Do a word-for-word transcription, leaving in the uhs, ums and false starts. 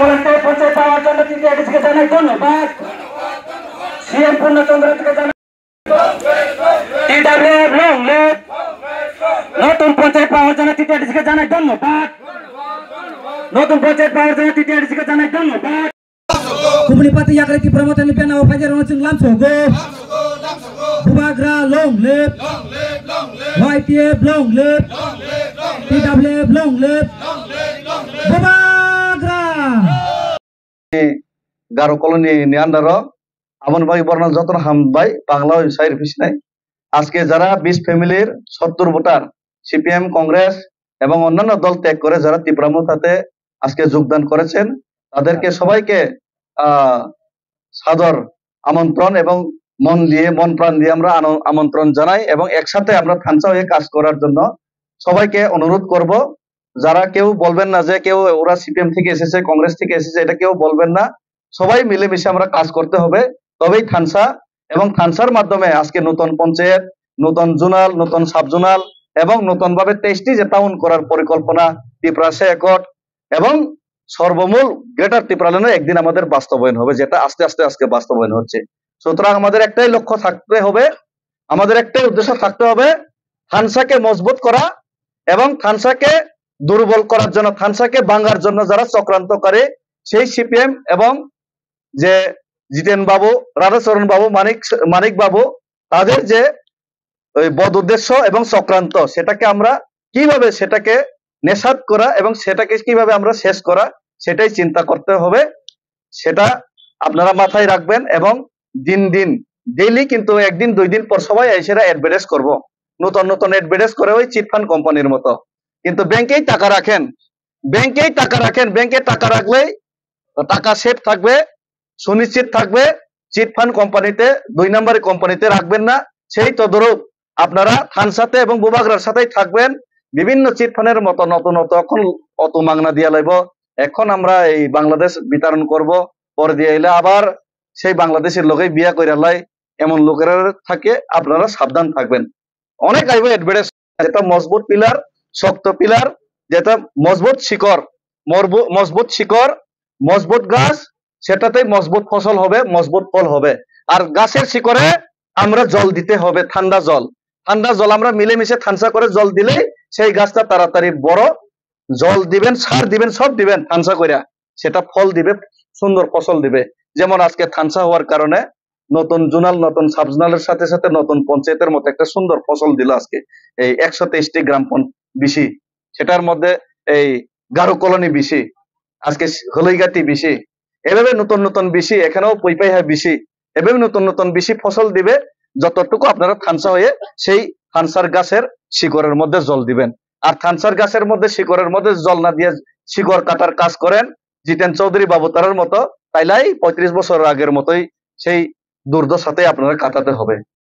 পঞ্চায়েত পাওয়ার জন্য টিটিআইডিসি কে জানাই ধন্যবাদ। সিএম পূর্ণচন্দ্র কে জানাই টিডাব্লিউএফ long live। নতুন পঞ্চায়েত পাওয়ার জন্য টিটিআইডিসি কে জানাই ধন্যবাদ। নতুন পঞ্চায়েত পাওয়ার জন্য টিটিআইডিসি কে জানাই ধন্যবাদ। Kubuni party yakri Tipra Mothani bena o phaijak rokno chwng lamsogo. Bubagra long live. YTF long live. TWF long live. Bubagra. Garo colony ni under o, aboni bagwi borno jotono hambai, Bangla bai sai rw phi sinai. আজকে যারা বিশ ফ্যামিলির সত্তর voter CPM, Congress এবং অন্যান্য দল ত্যাগ করে যারা তিপ্রা মোথাতে আজকে যোগদান করেছেন, তাদেরকে সবাইকে আহ সাদর আমন্ত্রণ এবং মন দিয়ে, মন প্রাণ দিয়ে আমরা আন- আমন্ত্রণ জানাই এবং একসাথে আমরা থানচা হয়ে কাজ করার জন্য সবাইকে অনুরোধ করব। যারা কেউ বলবেন না যে কেউ ওরা সিপিএম থেকে এসেছে, কংগ্রেস থেকে এসেছে, এটা কেউ বলবেন না। সবাই মিলেমিশে আমরা কাজ করতে হবে, তবেই থানচা এবং থানচার মাধ্যমে আজকে নতুন পঞ্চায়েত, নতুন জোনাল, নতুন সাব জোনাল এবং নতুনভাবে তেইশটি যে টাউন করার পরিকল্পনা, তিপ্রাসা অ্যাকর্ড এবং সর্বমূল গ্রেটার তিপ্রাল্যান্ডে একদিন আমাদের বাস্তবায়ন হবে, যেটা আস্তে আস্তে আজকে বাস্তবায়ন হচ্ছে। সুতরাং আমাদের একটাই লক্ষ্য থাকতে হবে, আমাদের একটাই উদ্দেশ্য থাকতে হবে, থানচাকে মজবুত করা এবং থানচাকে দুর্বল করার জন্য, থানচাকে ভাঙার জন্য যারা চক্রান্তকারী, সেই সিপিএম এবং যে জিতেন বাবু, রাধাচরণ বাবু, মানিক, মানিক বাবু, তাদের যে ওই বদ উদ্দেশ্য এবং চক্রান্ত, সেটাকে আমরা কিভাবে সেটাকে নেশাত করা এবং সেটাকে কিভাবে আমরা শেষ করা, সেটাই চিন্তা করতে হবে। সেটা আপনারা মাথায় রাখবেন এবং দিন দিন, ডেইলি কিন্তু একদিন দুই দিন পর সবাই এসে অ্যাডভার্টাইজ করব, নতুন নতুন অ্যাডভার্টাইজ করে ওই চিট ফান্ড কোম্পানির মতো। কিন্তু ব্যাংকেই টাকা রাখেন, ব্যাংকেই টাকা রাখেন, ব্যাংকে টাকা রাখলেই টাকা সেফ থাকবে, সুনিশ্চিত থাকবে। চিট ফান্ড কোম্পানিতে, দুই নম্বরী কোম্পানিতে রাখবেন না। সেই তদরূপ আপনারা থানচাতে এবং বুবাগ্রার সাথেই থাকবেন। বিভিন্ন চিট ফান্ডের মতো নতুন নতুন এখন অত মাংনা দিয়া লাইব। এখন আমরা এই বাংলাদেশ বিতরণ করব, পরে দিয়ে এলে আবার সেই বাংলাদেশের লোকেই বিয়া কইরা লাই, এমন লোকেরা থাকে। আপনারা সাবধান থাকবেন। অনেক আইব অ্যাডভার্টাইজ, যেটা মজবুত পিলার, শক্ত পিলার, যেটা মজবুত শিকড়, মরবু- মজবুত শিকড়, মজবুত গাছ, সেটাতেই মজবুত ফসল হবে, মজবুত ফল হবে। আর গাছের শিকড়ে আমরা জল দিতে হবে, ঠান্ডা জল। ঠান্ডা জল আমরা মিলেমিশে থানচা করে জল দিলেই সেই গাছটা তাড়াতাড়ি বড়, জল দিবেন, সার দিবেন, সব দিবেন থানচা করে, সেটা ফল দিবে, সুন্দর ফসল দিবে। যেমন আজকে থানচা হওয়ার কারণে নতুন জোনাল, নতুন সাব জোনালের সাথে সাথে নতুন পঞ্চায়েতের মতো একটা সুন্দর ফসল দিল আজকে এই একশো তেইশটি গ্রাম পঞ্চ- বিসি, সেটার মধ্যে এই গারো কলোনি বিসি, আজকে হলইগাতি বিসি, এভাবে নতুন নতুন বিসি, এখানেও পৈপাইহা বিসি, এভাবে নতুন নতুন বিসি ফসল দিবে। যতটুকু আপনারা থানচা হয়ে সেই থানচার গাছের শিকড়ের মধ্যে জল দিবেন। আর থানচার গাছের মধ্যে শিকড়ের মধ্যে জল না দিয়ে শিকড় কাটার কাজ করেন জিতেন চৌধুরী বাবু তারার মতো, তাইলে এই পঁয়ত্রিশ বছর আগের মতোই সেই দুর্দশাতে আপনারা কাটাতে হবে।